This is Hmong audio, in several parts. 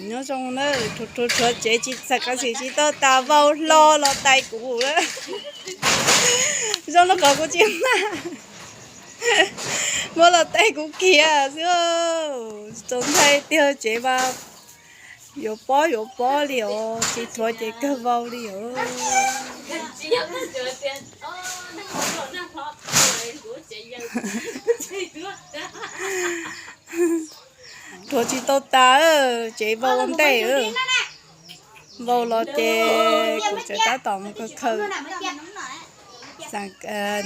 Nyob zoo na, rhuav rhuav tsev tsis txawm kav xim tsis tau tas, vau hlo los tais kuv lawm. Zoo li qhov kuv tsis mag, muab los tais kuv kiag xwb. Txaus ntshai tiag, tsev mas yuav pob yuav pob li os, tsis rhuav ces kawg vau li os. Rhuav tsis tau tas, tsev vau ua ntej. Vau los ces kuv tseem tab tom mus khaws khaws.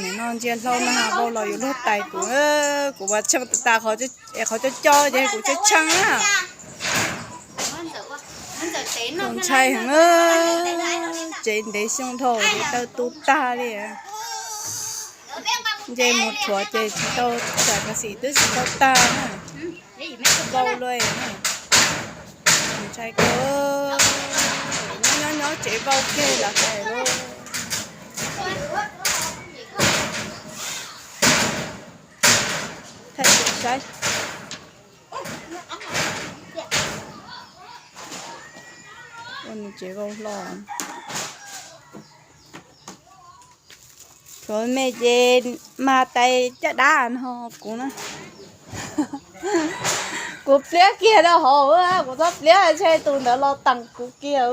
Nim no ntsia hlau no vau los yuav luag tais kuv, kuv mas tsheej tas tas, qhov cov co ces kuv tseem tsheej na. Txaus ntshai heev, tsev ntev xyoo dhau ces taw tu tag li. Nce mus rhuav ces tsis tau, txawm kav xim twb tsis tau tag na. Vau luaj na. Ntshai kawg, nyob nyob nyob tsev vau kiag lawm hais lauj. Thaij saib. Ua nws tsev vau hlo. Tsuav me ces mag tais caj dab no kuv na. Kuv pliab kiag rau hauv, kuv txhob pliab, ntshe tus ntawd los teem kuv kiag.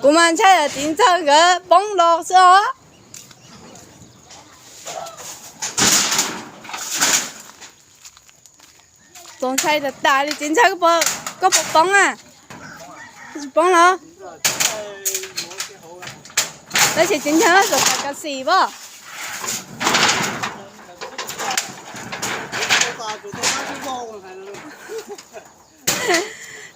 Kuv mas ntshai txiv ntxawg nkawd poob los xwb os. Txaus ntshai tas tas li, txiv ntxawg, koj puas poob a? Tsis poob los? Tab sis txiv ntxawg txawm tas kav xim pom.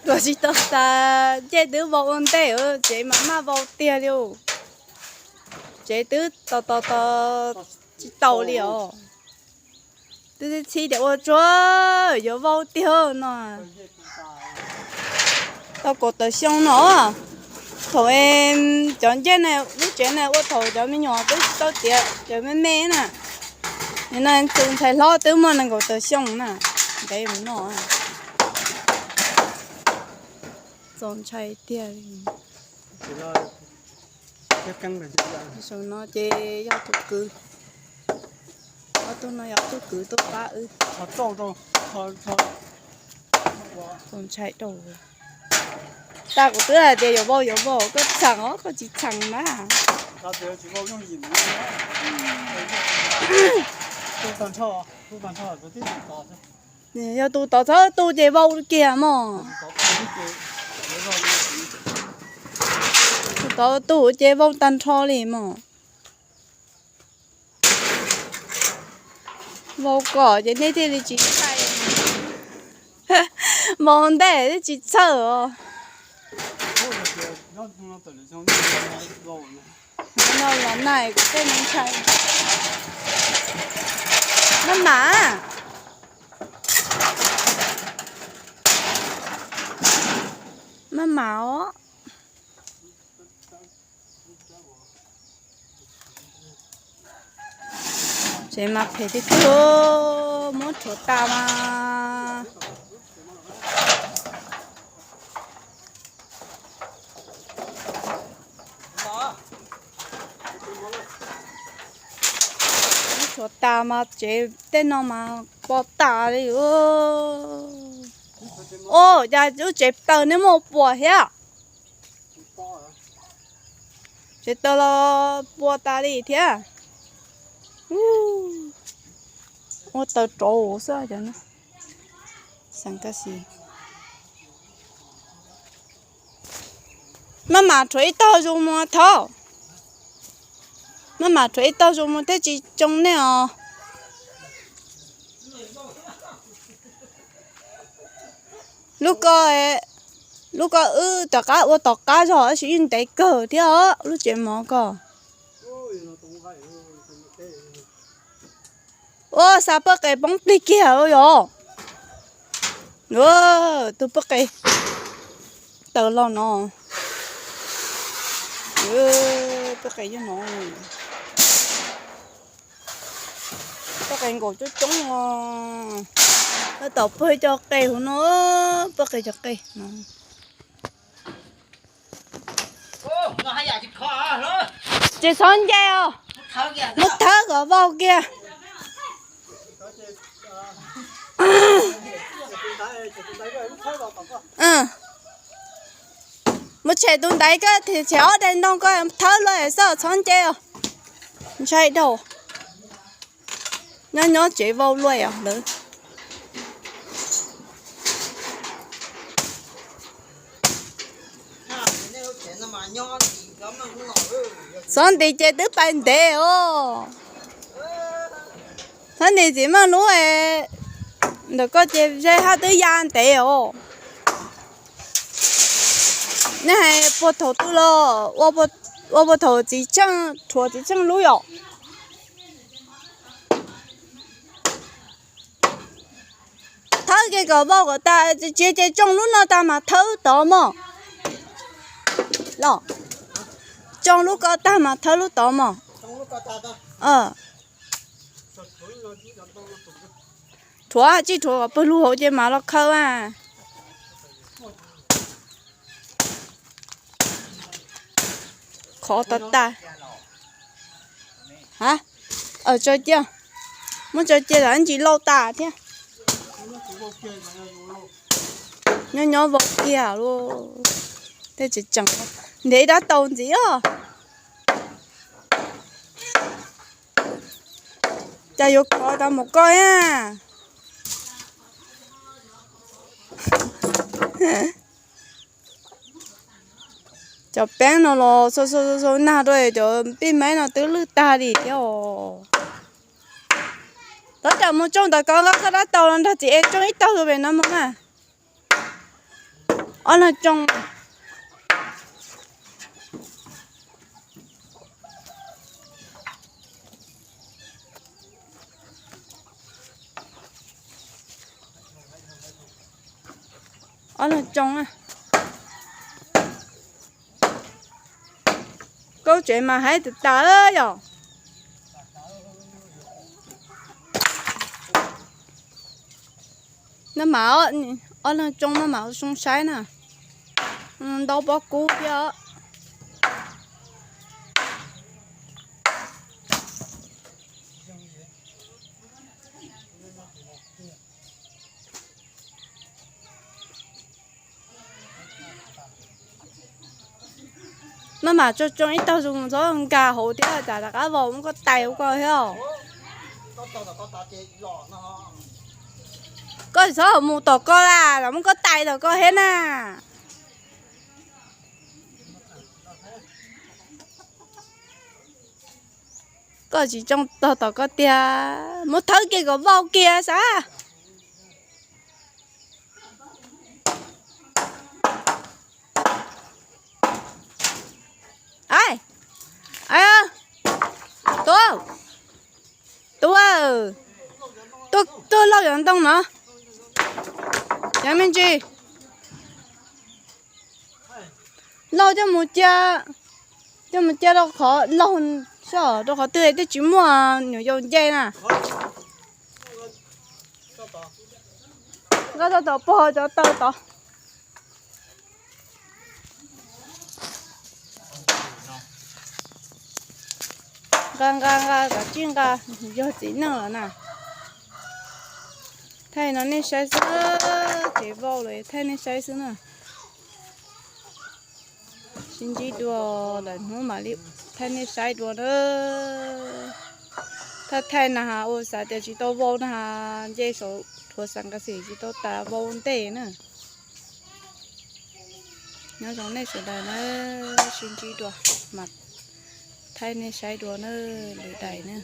Luag tsis tau tas, ncej twb vau ua ntej, tsev mas maj vau tiag li. Tsev twb tos tos tos tsis tau li os. Twb txhib tias ua tsuag yuav vau tiag no. Tau kaum tawm xyoo no, thaum cov ncej na, lub tsev na ua thaum cov me nyuam twb tsis tau tiav, cov me me na. Nim no tus ntxhais hlob twb muaj nees nkaum tawm xyoo na, ntev mus no. Txaus ntshai tiag li. Saum no ces yog tus kwv, ob tug no yog ob tug kwv tuaj pab wb. Txaus ntshai rau. Tag kuv twb hais tias yuav vau yuav vau, koj txheem os, koj tsis txheem na. Yog tus tod txhob tu ces vau kiag mog. Tus tod tu ces vau tag nrho li mog. Vau kom ces nej thiaj li tsis ntshai. Vau ntej thiaj tsis txhawj os. No los nais kuv tej no ntshai. Maj mam, maj mam os. Tsev mas phem tiag tiag, muab rhuav tas mas. Muab rhuav tas mas tsev tej no mas pom tas li. Ua cas lub tsev taws nej muaj puas thiab? Tsev taws los puas tas li thiab. Ua taws rauv xwb cov no. Xeem Kab Xis. Maj mam rhuav ib tog zus mus thaum. Maj mam rhuav ib tog zus mus thiab tsis tsoo nej os. Lub ko, lub ko wb rov qab ua tom qab zog tab sis yeej ntev kawg thiab os, lub tsev mov ko. Ua xa paj qe poob plig kiag yom. Tus paj qe taws los no. Peb qe coob no, peb qe nkaus coob coob os. Tab tom pag cov qe huv no, pag qe cov qe no. Ces txhob nce os, mus thawb kom vau kiag. Mus tshem tus ntaiv koj, tshem ob daim ntoo koj thawb luaj xwb, txhob nce os. Ntshai dhau. Nyob nyob tsev vau luaj os lawv. Txhob nti ces twb pais ntev os. Txhob nti txiv maj lub ntawm koj ces zeb hab twb ya ntev os. Nej hais puag thaum twg los, ua puag thaum txiv tsheej, rhuav txiv tsheej lub yom. Thawb kiag kom vau kom tas, tsis ces tsoo lub no tas mas thawb tod mog. Los, tsoo lub ko tag mas thawb lub tod mog. Rhuav, tsij rhuav kom pawg lug hauv ces mam los khaws a. Qhov tas tas. Ha, tso cia, muab tso cia los ntsis lauj tas thiab. Nyob nyob vau kiag lauj. Tej tseem tseem ntev dab tau ntxiv os. Cas yuav khov tas mus koj a. Cov peeb no los xau xau xau nag rau cov pij maib no twb lwj tag li thiab os. Tab tom mus tsoo ntawm ko, nqa koj dab tau los nrog txiv es tsoo ib taug pem no mus na. Ob leeg tsoo. Ob leeg tsoo. Kaub tsev mas haib tas tas yom. Nab mas ob leeg tsoo nab mas zoo saib na. Ntau pob kub thiab os. Maj mam tsoo tsoo ib tag zoo txhob nkag hauv thiab tsam rov qab vau muab koj tais ua koj thiab. Koj txhob mus tom koj la, muab koj tais tom koj thiab na. Koj tsis tsoo tog tom koj tiag, muab thawb kiag kom vau kiag sav. Ai, ai, tub, tub, tuaj lauj cov ntoo no. Cov me ntsis, lauj coj mus cia, coj mus cia rau qhov laug, rau qhov twg twb tsis muaj nyuam yaus nce na. Nqa tau tom pog cov taw tod. Nqa nqa nqa kom tsij nqa, yog txiv neej lawm na. Thaij no nej saib xwb, tsev vau lawm thaij nej saib xwb na. Sib ntsib dua lawm hnub mam li thaij nej saib dua na. Thaij thaij na has ua xav tias tsis tau vau na has, nce saum rhuav xav nqa xim tsis tau tas vau ntej na. Nyob zoo nej sawv daws na, sib ntsib dua mas thaij nej saib dua na, lwm daim na.